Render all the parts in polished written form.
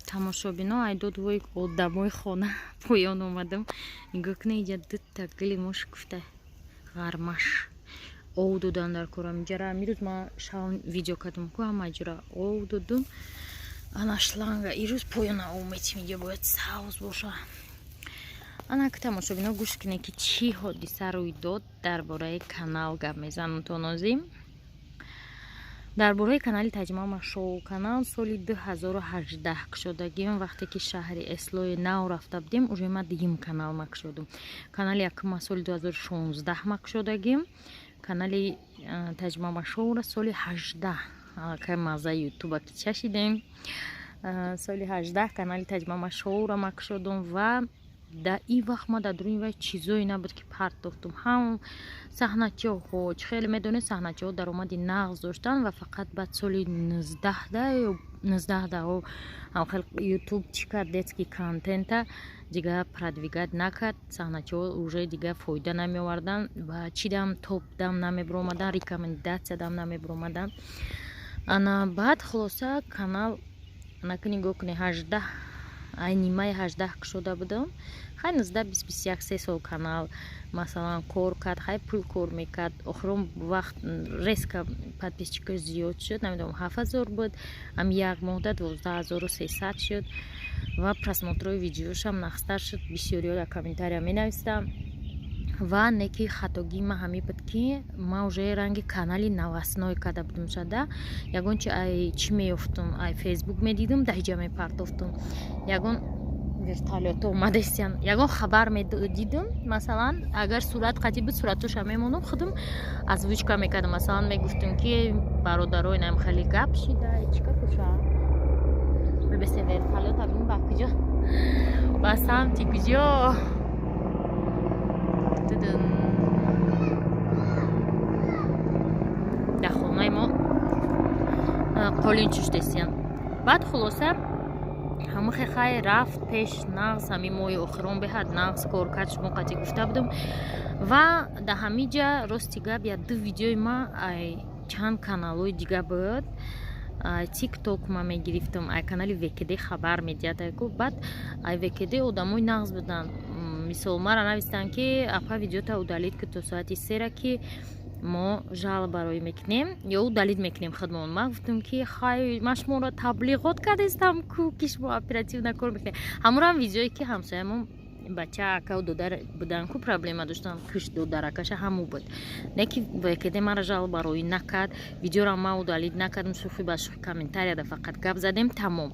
Тамошобино, айдодвои одамои хона поён омадам. Нигоҳ кунед, иҷа дута гули мо шукуфта, ғармаш ов додан дар корам. Иҷара имрӯз ман шав видео кардам ку, ҳама ҷура ов додум. Ана шланга ирӯз поёна ов метим, иҷа бояд савз боша. Ана ки, тамошобино, гӯш кунед, ки чӣ ҳодиса рӯй дод. Дар бораи канал гап мезанам тонозим, дар бораи канали Таҷмама Шоу. Канал соли 2018 кушодагим, вақте ки шаҳри Эслои нав рафта будем. Уже ма дуюм канал ма кушодум. Канали якума соли 2016 ма кушодагим. Канали Таҷмама Шоура соли 18, аллакай маззаи Ютуба ки чашидем, соли 18 канали Таҷмама Шоура ма кушодум. Ва дар ин вақт ма дар дуруни вай чизое набуд, ки партофтум. Ҳам саҳначиҳо, чӣ хеле медонед, саҳначиҳо даромади нағз доштанд ва фақат баъд соли 19-да ё 19-даҳо ҳамхел Ютуб чӣ кард, детский контента дига продвигать накард. Саҳначиҳо уже дига фоида намеоварданд ва чӣ дам топ дам намебиромаданд, рекомендация дам намебиромаданд. Ана баъд, хулоса, канал, анаки нигоҳ кунед, 18, ай нимаи 18 кушода будам. Хай, 19, 20, 21, 3 сол канал, масалан, кор кард, хай, пул кор мекард. Охирон вақт резко подписчикаш зиёд шуд. Намедонам, 7000 буд, ам як моҳда 12 300 шуд ва просмотрҳои видеошам нағзтар шуд. Бисёриҳо дар комментария менавистам. Ва не ки хатогии ма ҳамин буд, ки ма уже ранги канали новостной карда будум шада. Ягон чи ай чӣ меёфтум, ай Фейсбук медидум, дар ҳиҷа мепартофтум. Ягон вертолёто омадастиян, ягон хабар медидум, масалан, агар сурат қатӣ буд, суратоша мемондум, худум озвучка мекардам. Масалан, мегуфтум, ки бародаро, инам хеле гап шида. Чӣ капуша бибесе, вертолёт абин ба куҷо, ба самти куҷо. Тудун. Дар хонаи мо қолин чуштесиян. Баъд, хулоса, ҳамахе хай рафт пеш, нағз. Ҳамин моҳи охирон беҳад нағз кор кард, шумо қатъи гуфта будам. Ва дар ҳамин ҷа, рости гап, як ду видеои ма ай чанд каналҳои дига буд. Тикток ма мегирифтам, ай канали ВКД хабар медиҳад ку. Баъд ай ВКД одамои нағз буданд. Мисол, мара навистанд, ки апа, видеота удалить ки то соати 3-ра, ки мо жалоба рӯй мекунем ё удалить мекунем худмон. Ман гуфтам, ки хай, ман шуморо таблиғот кардастам ку, ки шумо оперативно кор мекунед. Ҳамонам видеое, ки ҳамсоямон бача, акау додар будан ку, проблема доштан, киш додаракаша, ҳаму буд. Не ки ВКД мара жалоба рӯй накард, видеоро ман удалить накардам. Шӯхӣ ба шӯхӣ комментарияда фақат гап задем, тамом.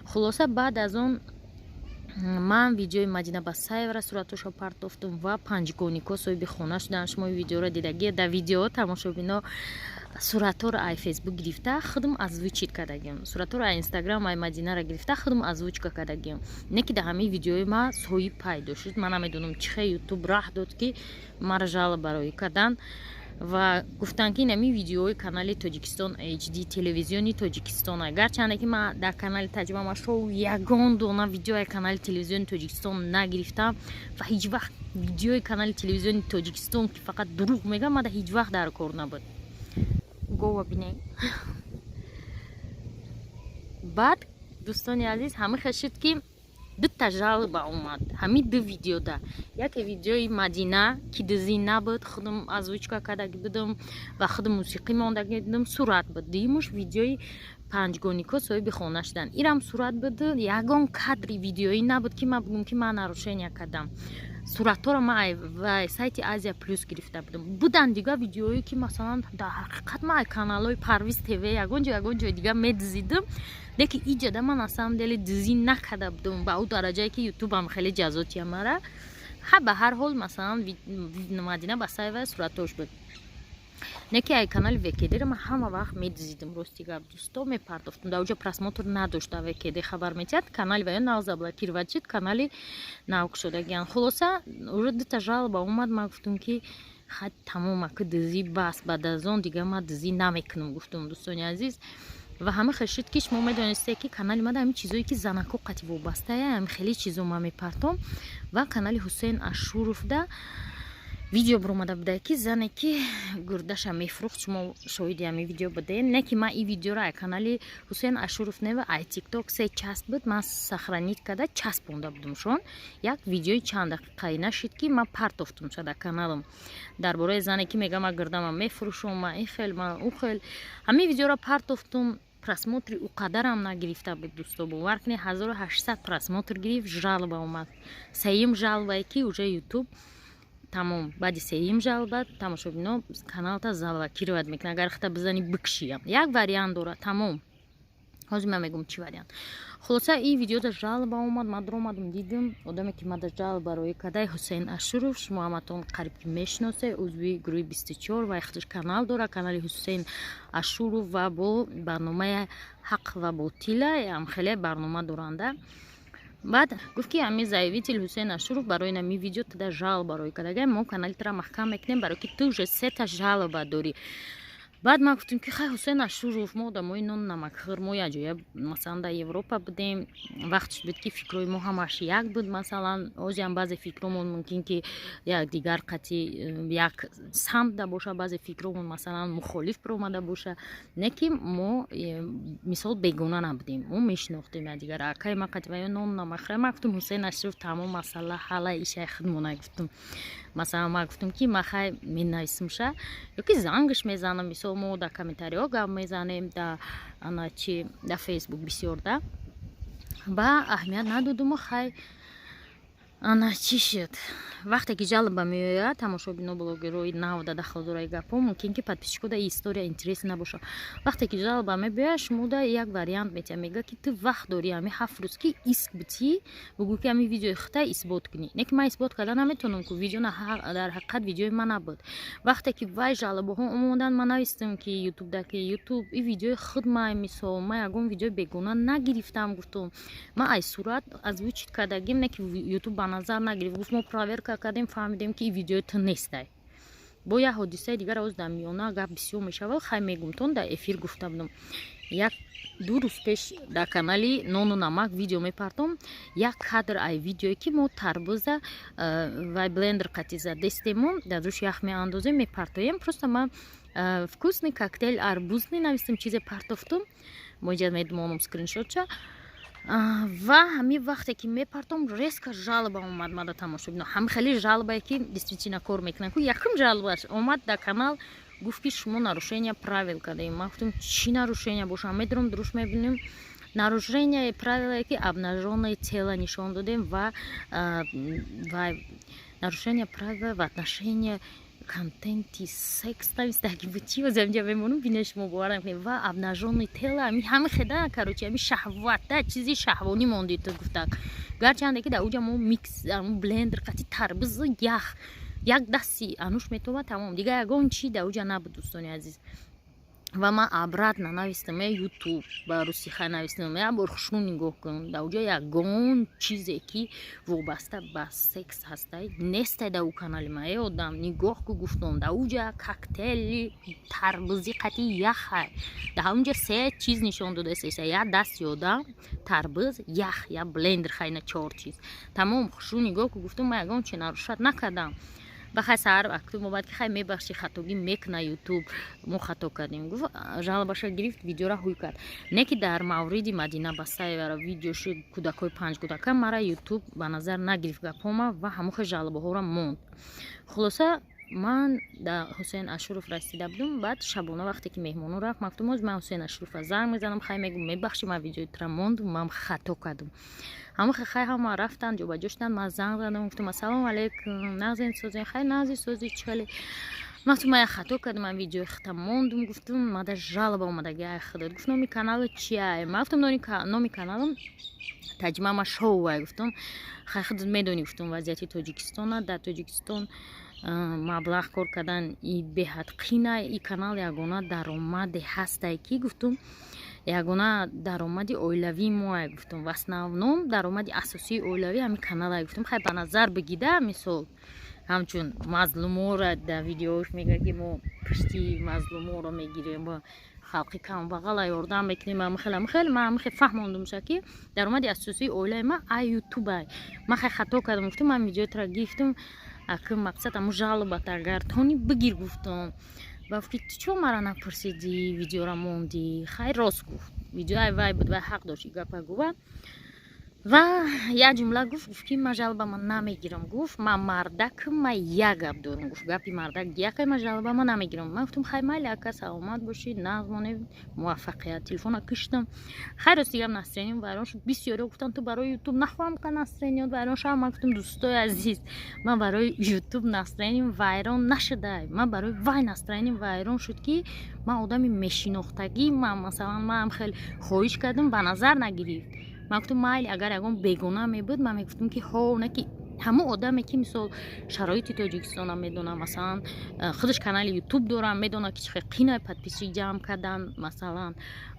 Хулоса, баъд аз он ман видеои Мадина Басаевара суратошо партофтум ва панҷгонико соҳиби хона шуданд. Шумо видеоро дидагӣ. Дар видео, тамошобино, суратҳоро ай Фейсбук гирифта, худам озвучить кардагим. Суратҳоро ай Инстаграм, ай Мадинара гирифта, худам озвучка кардагим. Не ки дар ҳамаи видеои ма соҳиб пайдо шуд. Ман намедонам, чӣ хел Ютуб раҳ дод, ки мара жалоба рӯй кардан ва гуфтанд, ки инами видеои канали Тоҷикистон HD, телевизиони Тоҷикистон. Гарчанде ки ман дар канали Таҷмама Шоу ягон дона видеои канали телевизиони Тоҷикистон нагирифтам ва ҳеҷ вақт видеои канали телевизиони Тоҷикистон, ки фақат дурӯғ мегӯям, мада ҳеҷ вақт дар кор набуд. Гова бинед. Баъд, дӯстони азиз, ҳама хел шуд, ки дута жалоба омад ҳамин ду видеода. Яке видеои Мадина, ки дизӣ набуд, худам озвучка кардаги будам ва худам мусиқӣ мондаги будам, сурат буд. Дуюмуш видеои панҷгонико соҳиби хона шуданд, ирам сурат буд. Ягон кадри видеоӣ набуд, ки ман бигӯм, ки ман нарушения кардам. Суратҳоро ман сайти Азия Плюс гирифта будам. Буданд дигар видеое, ки, масалан, дар ҳақиқат ман каналҳои Парвиз ТВ, ягон ҷо, ягон ҷои дига медизидам. Лекин иҷада ман на самом деле дизӣ накарда будам ба ӯ дараҷае, ки Ютубам хеле ҷазо тия мара. Ха, ба ҳар ҳол, масалан, Мадина Басаева суратош буд. Не ки ай канали ВКДро ман ҳама вақт медизидим, рости гап, дӯсто, мепардохтам. Дар оҷо просмотр надошт. ВКД хабар метиҳад, канали ва ё нав заблокировать шуд, канали навкушодагиан. Хулоса, уже дута жалоба омад. Ман гуфтам, ки хай, тамом, ака, дизӣ бас, баъд аз он дигар ман дизӣ намекунам, гуфтам, дӯстони азиз. Ва ҳама хел шуд, ки шумо медонистед, ки канали мада ҳамин чизое, ки занако қати вобастая, ҳамин хеле чизо ман мепартом. Ва канали Ҳусейн Ашуровда Видео биромада буда, ки зане, ки гурдаша мефурӯхт. Шумо шоҳиди ҳамин видео будем. Не ки ман ин видеоро ай канали Ҳусейн Ашуров нева, ай ТикТок се часть буд, ман сохранить карда часпонда будумшон. Як видеои чанд дақиқаи нашид, ки ман партофтумша дар каналам, дар бораи зане, ки мега: «Ман гурдама мефурӯшум, ман ин хел, ман ӯ хел». Ҳамин видеоро партофтум, просмотри ӯ қадарам нагирифта буд, дӯсто, бовар кунед, 1800 просмотр гирифт, жалоба омад. Сеюм жалобае, ки уже Ютуб тамом. Баъди сеюм жалоба, тамошобино, каналта заблокировать мекунад. Агар хата бизани, бикшиям, як вариант дорад, тамом. Ҳозир ман мегӯм, чӣ вариант. Хулоса, ин видеода жалоба омад. Ман дуромадам, дидим, одаме, ки мада жалоба роӣ кардай, Ҳусейн Ашуров. Шумо ҳаматон қариб ки мешиносе, узви гурӯҳи 24 ва худаш канал дорад, канали Ҳусейн Ашуров, ва бо барномаи «Ҳақ ва ботила» ам хеле барнома доранда. Баъд гуфт, ки ҳамин заявитель Ҳусейн Ашуров барои нами видео туда жалоба роӣ кардага, мо канали тра маҳкам мекунем, барое ки ту уже сета жалоба дорӣ. Баъд ман гуфтем, ки хай, Ҳусейн Ашуров, мо одамои нону намакхӯр, мо якҷоя, масалан, дар Европа будем, вақтш буд, ки фикрҳои мо ҳамаш як буд. Масалан, ҳозиам баъзе фикромон мумкин, ки якдигар қатъи як самтда боша, баъзе фикромон, масалан, мухолиф биромада боша, не ки мо мисол бегона набудем, мо мешинохтем якдигар. Акай ман қатъи ва нону намакхӯра. Ман гуфтам: «Ҳусейн Ашуров, тамом, масъала ҳалла, ишай худмона». Гуфтум, масалан, ман гуфтам, ки ман хай менависимша ёки зангш мезанам. Мисол, мо дар комментариҳо гап мезанем, да ана чи, дар Фейсбук бисёр да ба аҳамият надодуму. Хай, ана чӣ шуд? Вақте ки жалоба меояд, тамошобино, блогерои нав да дахл дораи гапҳо, мумкин ки подписчикода история интерес набошад. Вақте ки жалоба мебиёяд, шумода як вариант метиҳад, мега, ки ту вақт дорӣ ҳами 7 рӯз, ки иск битӣ, бугӯ, ки ҳами видеои хута исбот кунӣ. Не ки ман исбот карда наметавонам, ку видео дар ҳақиқат видеои ман набуд. Вақте ки вай жалобаҳо омоданд, ман навистам, ки Ютубда, ки Ютуб, и видеои худ ман, мисол, ман ягон видеои бегона нагирифтам. Гуфтум, ман ай сурат озвучить кардагим, не ки Ютуб ба назар нагирифт. Гуфт: «Мо проверка кардем, фаҳмидем, ки и видеои ту нестай». Бо як ҳодисаи дигар оз дар миёна гап бисёр мешавад. Хай, мегумтон, дар эфир гуфта будам, як ду рӯз пеш дар канали «Нону намак» видео мепартом, як кадр ай видеое, ки мо тарбуза вай блендер қати задестему, дар рӯш ях меандозем, мепартоем. Просто ман «вкусный коктейль арбузный» навистем, чизе партофтум, моҷа медмонум скриншотша. Ва ҳамин вақте ки мепартом, резко жалоба омад мада, тамошобино. Ҳами хеле жалобае, ки действительно кор мекунанд ку. Якум жалобаш омад дар канал, гуфт, ки шумо нарушение правил кардаем. Ман гуфтам: «Чӣ нарушение боша?» Медурам, дуруст мебинем, нарушение правилае, ки обнажённое тело нишон додем ва нарушение правила в отношении контенти секс навистаги буд. Чи озамҷа мемонум, бине, шумо бовар намекунед. Ва обнажённое тело ҳами хеда, короче, ҳами шаҳвата, чизи шаҳвонӣ монди ту, гуфтак. Гарчанде ки дар уҷа мо микс блендер қати тарбуз, ях, як дасти ануш метобад, тамом, дигар ягон чи дар уҷа набуд, дӯстони азиз. Ва ман обратно навистам: «Э, Ютуб», ба русӣ хай навистам, «як бор хушрӯ нигоҳ кун, дар уҷа ягон чизе, ки вобаста ба секс ҳастай, нестай дар ӯ канали ман. Э, одам, нигоҳ ку», гуфтам, «дар уҷа коктейли тарбузӣ қати яхай, дар ҳамунҷа се чиз нишон додаеста: як дасти одам, тарбуз, ях, як блендер, хайна чор чиз, тамом. Хушрӯ нигоҳ ку», гуфтам, «ман ягон чи нарушать накардам». Ба хай, саҳар актум омад, ки хай, мебахши, хатогӣ мекуна Ютуб, мо хато кардем, гуфт. Жалобаша гирифт, видеора ҳуй кард. Не ки дар мавриди Мадина Басаевара видеоши кӯдакҳои панҷ кӯдака мара Ютуб ба назар нагирифт гапҳома ва ҳамохе жалобаҳоро монд. Хулоса, ман да Ҳусейн Ашуров расида будум. Баъд шабона, вақте ки меҳмоно рафт, ман гуфтам: «Оз ман Ҳусейн Ашурова занг мезанам, хай, мегум, мебахши, ман видеои тура мондум, ман хато кардум». Ҳамохе хай, ҳама рафтанд, ҷобаҷо шуданд. Ман занг задам, гуфтам: «Ассалому алайкум, нағзен, созен?» «Хай, нағзи, сози, чӣ хеле?» Ман гуфтам: «Ман хато кардам, ман видеои хата мондум», гуфтум, «мада жалоба омадаги ай худат». Гуфт: «Номи каналу чия?» Ман гуфтам: «Номи каналам Таҷмама Шоу». Гуфтум: «Хай, худат медонӣ», гуфтум, «вазъияти Тоҷикистона, дар Тоҷикистон маблағ кор кардан и беҳад қина. И канал ягона даромаде ҳастай, ки, гуфтум, ягона даромади оилавии моа», гуфтум, «в основном даромади асосии оилавӣ ҳамин каналай», гуфтум. «Хай, ба назар бигида, мисол, ҳамчун мазлумора дар видеош мега, ки мо пушти мазлуморо мегирем ва халқи камбағала ёрдам мекунем». Амхел, амхел ман амхел фаҳмондумша, ки даромади асосии оилаи ман ай Ютубай. Ман хай хато кардам, гуфтум, ман видеои тура гирифтум. Аки мақсад, аму жалобата агар тони бигир, гуфтам. Ба ки ту чо мара напурсидӣ, видеора мондӣ? Хай, рост гуфт, видеои вай буд, вай ҳақ дошт и гапа гува. Ва як ҷумла гуфт, гуфт, ки ман жалобама намегирам. Гуфт: «Ман мардакам, ман як гап дорам». Гуфт: «Гапи мардак якай, ман жалобама намегирам». Ман гуфтам: «Хай, майли, ака, саломат бошӣ, нағз монед, муваффақият». Телефона киштам. Хай, рости гап, настроениям вайрон шуд. Бисёриҳо гуфтанд: «Ту барои Ютуб нахоҳам ка настроеният вайрон шава». Ман гуфтам: «Дӯстои азиз, ман барои Ютуб настроениям вайрон нашуда, ман барои вай настроениям вайрон шуд, ки ман одами мешинохтагӣ, ман, масалан, манам хеле хоҳиш кардам, ба назар нагирифт». Ман гуфтам: «Майли, агар ягон бегона мебуд, ман мегуфтам, ки ҳо, не, ки ҳамон одаме, ки, мисол, шароити Тоҷикистона медонам, масалан, худаш канали Ютуб дорам, медонад, ки чӣ хел қинай подписчик ҷамъ кардан, масалан».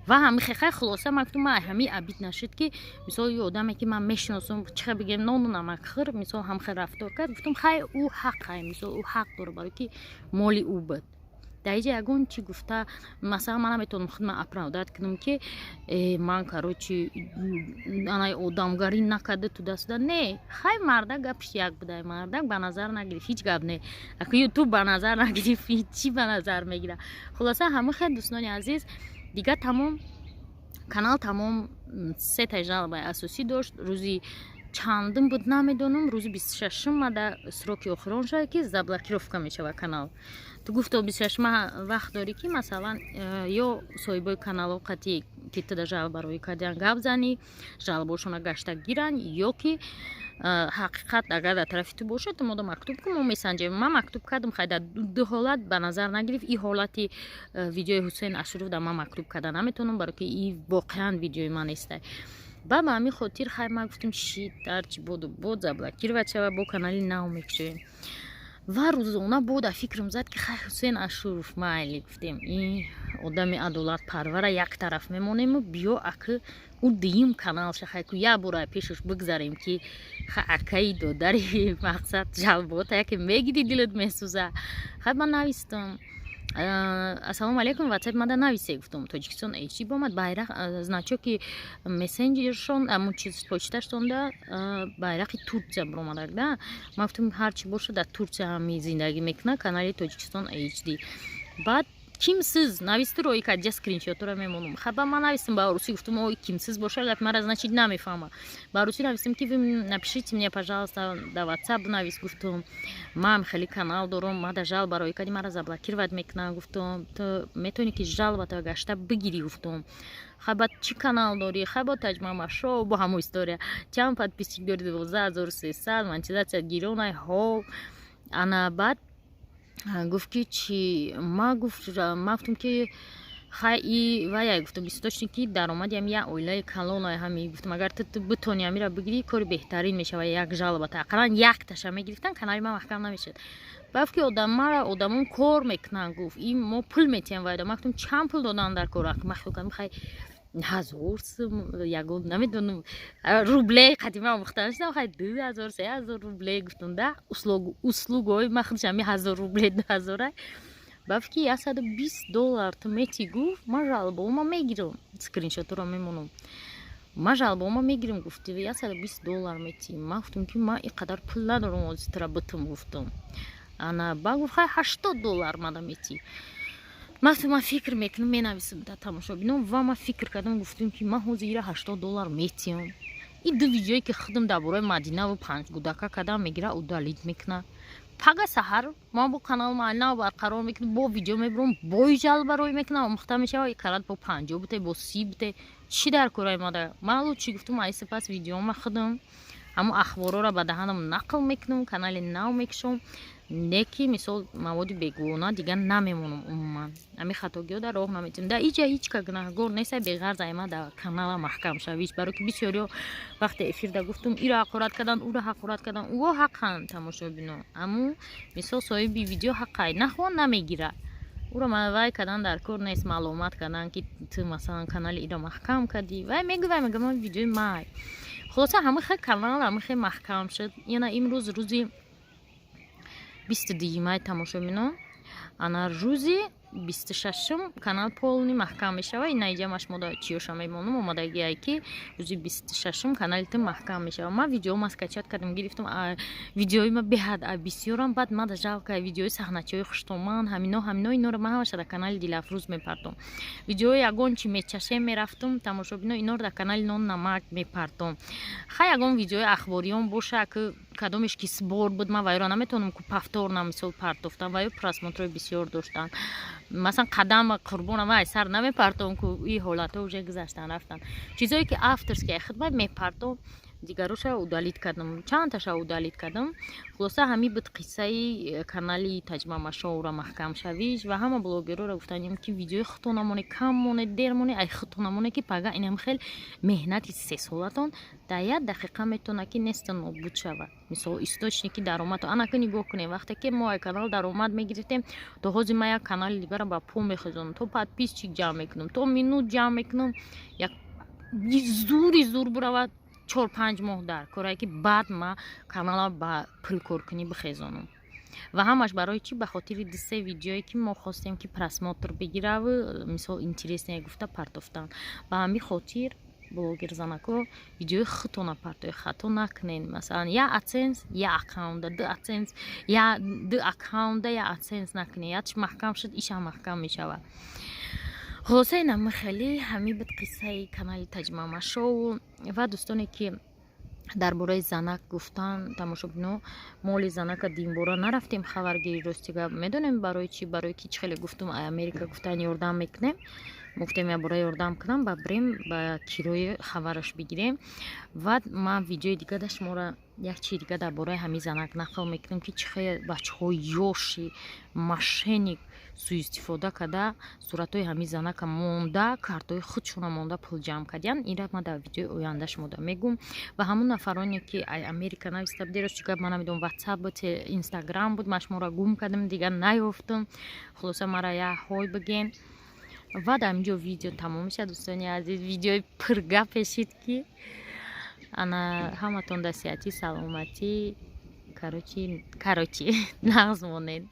Ва ҳами хай, хулоса, ман гуфтам, ман ҳами обид нашуд, ки, мисол, ё одаме, ки ман мешиносам, чӣ хел бигем, нону намакхӯр, мисол, ҳам хел рафтор кард. Гуфтам: «Хай, ӯ ҳақай, мисол, ӯ ҳақ дорад, барое ки моли ӯ буд». Дар иҷа ягон чӣ гуфта, масалан, ман наметавонам худма оправдать кунам, ки ман, короче, анаи одамгарӣ накарда туда-сюда. Не, хай, мардак гапиш як буда, мардак ба назар нагирифт, ҳеҷ гап не. Аку Ютуб ба назар нагирифт, ҳечӣ ба назар мегирад? Хулоса, ҳама хел, дӯстони азиз, дигар тамом, канал тамом. Сета жалобаи асосӣ дошт. Рӯзи чандум буд, намедонам, рӯзи 26-ум мада сроки охирон шуд, ки заблокировка мешавад канал. Ту гуфто, 26-ма вақт дорӣ, ки, масалан, ё соҳибои каналҳо қатъи, ки туда жалоба рӯй кардиан, гап занӣ, жалобаошона гашта гиранд, ё ки ҳақиқат агар дар тарафи ту бошад, ту мода мактуб кун, мо месанҷем. Ман мактуб кардам. Хай, дар ду ҳолат ба назар нагирифт. И ҳолати видеои Ҳусейн Ашуров дар ман мактуб карда наметавонам, барое ки и воқеан видеои ман нестай. Ба ҳамин хотир, хай, ман гуфтам: «Шит, ҳарчи боду бод, заблокировать шава, бо канали нав мекушоем». Ва рӯзона бода фикрам зад, ки хай, Ҳусейн Ашуров, майли, гуфтем, ин одами адолатпарвара як тараф мемонему, биё, аки ӯ дуюм каналша, хай ку, як бора пешаш бигзарем, ки ха, акаи додари, мақсад, жалобота яке мегиди, дилат месӯза. Хай, ман навистам: «Ассалому алайкум, Ватсап мада нависе», гуфтам. Тоҷикистон HD бомад, байрақ, значоки мессенҷершон, амн чиз, почташтонда байрақи Турсия биромадак да. Ман гуфтам: «Ҳарчи бошад, дар Турсия ҳами зиндагӣ мекунад, канали Тоҷикистон HD». Баъд «Кимсиз?» нависту рои кард, ҷа скриншотро мемонам. Хаба, ман навистам ба русӣ, гуфтам: «Ой, кимсиз боша, гап мара, значит, намефаҳма». Ба русӣ навистам, ки «Вы напишите мне, пожалуйста, да Ватсап навис», гуфтам, «Ман хеле канал дорам, мада жалоба рои кардӣ, мара заблокировать мекунам», гуфтам, «Ту метавонӣ, ки жалобата гашта бигирӣ», гуфтам. «Хаба, чӣ канал дорӣ?» Хаба, таҷмамашо, бо ҳамон история. «Чанд подписчик дорӣ?» 12 300, монетизатсия гиронай ҳо. Ана, баъд гуфт, ки чӣ? Ма гуфт, ма гуфтам, ки хай, и вая, гуфтам, источники даромади ҳами як оилаи калонай ҳами, гуфтам, агар ту битони ҳамира бигирӣ, кори беҳтарин мешава. Як жалобата ақаллан якташа мегирифтан, канали ман маҳкам намешуд. Баъд ки одамара одамон кор мекунанд, гуфт, и мо пул метиҳем вайда. Ма гуфтам: «Чанд пул додан дар кор?» Ма хиёл кардам, хай, 1000 сум, ягон, намедонам, рубле қадима омӯхта нашудам. Хай, 2000, 3000 рубле, гуфтам да, услугои ма худаш ҳами 1000 рубле, 2000-а. Баъд ки 120 доллар ту мети, гуфт, ман жалобаома мегирам, скриншотро мемонам, ман жалобаома мегирам, гуфти, 120 доллар мети. Ман гуфтам, ки ман ин қадар пул надорам, озитра битум, гуфтам. Ана, ба гуфт: «Хай, 80 доллар мада мети». Ман гуфтам: «Ман фикр мекунам, менависам да тамошобинон». Ва ман фикр кардам, гуфтам, ки ман ҳозир ира 80 доллар метиҳам, ин ду видеое, ки худам дар бораи Мадинаву панҷ гудака кардам, мегира, удалить мекуна. Пага саҳар ман бо канал нав барқарор мекунам, бо видео мебурам, бои жалоба рӯй мекунам, омӯхта мешава, карат бо 50 буте, бо 30 буте, чӣ дар кораи мада? Ман лучше гуфтам, ай сипас видеома худам ҳамун ахборҳоро ба даҳанам нақл мекунам, канали нав мекушам, не ки, мисол, маводи бегуна дигар намемонам. Умуман, ҳамин хатогиҳо дар роҳ наметавонам. Дар иҷа ҳеҷ ка гунаҳгор неста, беғарз айма дар канала маҳкам шавиш, барое ки бисёриҳо вақте эфирда гуфтум, иро ҳақорат кардан, ӯро ҳақорат кардан, ӯо ҳақанд, тамошобино. Аммо, мисол, соҳиби видео ҳаққай нахоҳ намегира, ӯро вай кардан дар кор нест, маълумат кардан, ки ту, масалан, канали иро маҳкам кардӣ. Вай мегӯ, вай мега, ман видеои май. Хулоса, ҳама хел канал, ҳама хел маҳкам шуд. Яна имрӯз рӯзи 22-май, тамошобинон, ана рӯзи 26-ум канал полный маҳкам мешава. Ина иҷа ма шумо чиёша мемонам. Омадагиай, ки рӯзи 26-ум канали ту маҳкам мешава. Ман видеома скачать кардам, гирифтам. Видеои ма беҳад бисёрам. Баъд мада жалко, видеои саҳначаҳои хуштоман, ҳамино, ҳамино, инора ман ҳамаша дар канали Дилафрӯз мепартом. Видеои ягон чи мечашем, мерафтум, тамошобино, инора дар канали Нон Намак мепартом. Хай, ягон видеои ахбориён боша, ки кадомеш ки сбор буд, ман вайро наметавонам ку повторно, мисол, партофтам. Ваё просмотрҳои бисёр доштанд. Масалан, қадам қурбонам ай сар намепартом ку, и ҳолатҳо уже гузаштан, рафтан. Чизое ки авторский хидмат мепартом, дигароша удалить кардам, чандташа удалить кардам. Хулоса, ҳамин буд қиссаи канали Таҷмамашоура маҳкамшавиш. Ва ҳама блогерора гуфтанем, ки видеои худтона моне, кам моне, дер моне, ай худтона моне, ки пага инам хел меҳнати сесолатон дар як дақиқа метавона ки несту нобуд шавад. Мисол, источники даромадто анака нигоҳ кунем. Вақте ки мо ай канал даромад мегирифтем, то ҳозир ман як канали дигарро ба по мехезонам, то подписчик ҷамъ мекунам, то минут ҷамъ мекунам, як зури зур буравад 4-5 моҳ дар корае, ки баъд ма канала ба пулкоркунӣ бихезонам. Ва ҳамаш барои чӣ? Ба хотири дусе видеое, ки мо хостем, ки просмотр бигираву, мисол, интересное гуфта партофтан. Ба ҳамин хотир, блогер занако, видеои худтона партои, хато накунед. Масалан, я адсенс я аккаунта, ду адсенс, я ду аккаунта, я адсенс накунед. Якш маҳкам шуд, ишам маҳкам мешавад. Хулоса, инама хеле ҳамин буд қиссаи канали Таҷмамашоу. Ва дӯстоне, ки дар бораи занак гуфтан, тамошобино, моли занака динбора нарафтем хабаргирӣ. Рости гап, медонем барои чӣ? Барои ки чӣ хеле гуфтум, Америка гуфтан, ёрдам мекунем. Гуфтем, як бора ёрдам кунам, ба бирем, ба кирои хабараш бигирем. Ва ман видеои дига да шуморо як чизи дига дар бораи ҳамин занак нақл мекунем, ки чӣ хеле бачаҳои ёши мошенник суистифода карда, суратҳои ҳамин занака монда, картҳои худшона монда, пул ҷамъ кардиян. Инра ман дар видеои оянда шумода мегӯм. Ва ҳамон нафароне, ки Америка нависта буд, рости гап, ман намедонам, Ватсап буд, Инстаграм буд, ман шуморо гум кардам, дигар наёфтам. Хулоса, мара як ҳой биген. Ва дар инҷо видео тамом мешавад, дӯстони азиз. Видеои пургапе шид, ки ана ҳаматон дар сиҳатӣ, саломатӣ. Короче, нағз монед.